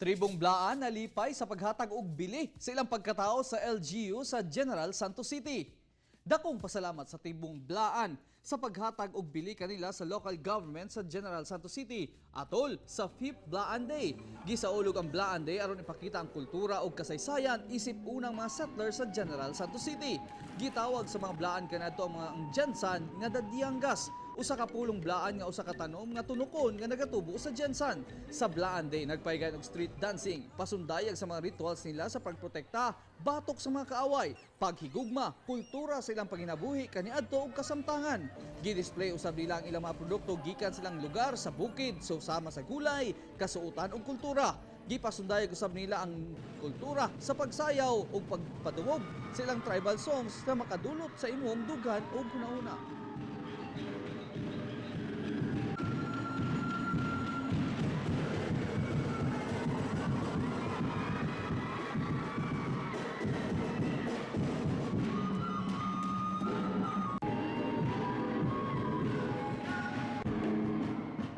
Tribong Blaan nalipay sa paghatag og bili sa ilang pagkatao sa LGU sa General Santos City. Dakong pasalamat sa Tribong Blaan sa paghatag og bili kanila sa local government sa General Santos City atol sa 5th Blaan Day. Gisaulog ang Blaan Day aron ipakita ang kultura ug kasaysayan isip unang mga settler sa General Santos City. Gitawag sa mga Blaan kaniadto ang mga ang GenSan nga Dadiangas, usa ka pulong Blaan nga usa ka tanom nga tunukon nga nagatubo sa GenSan. Sa Blaan Day, nagpahigayon og street dancing, pasundayag sa mga rituals nila sa pagprotekta batok sa mga kaaway, paghigugma, kultura sa ilang panginabuhi kaniadto ug kasamtangan. Gi-display usab nila ang ilang mga produkto gikan sa ilang lugar sa bukid, so sama sa gulay, kasuotan ug kultura. Gipasundayag usab nila ang kultura sa pagsayaw ug pagpadungog sa ilang tribal songs na makadulot sa imong dughan ug hunahuna.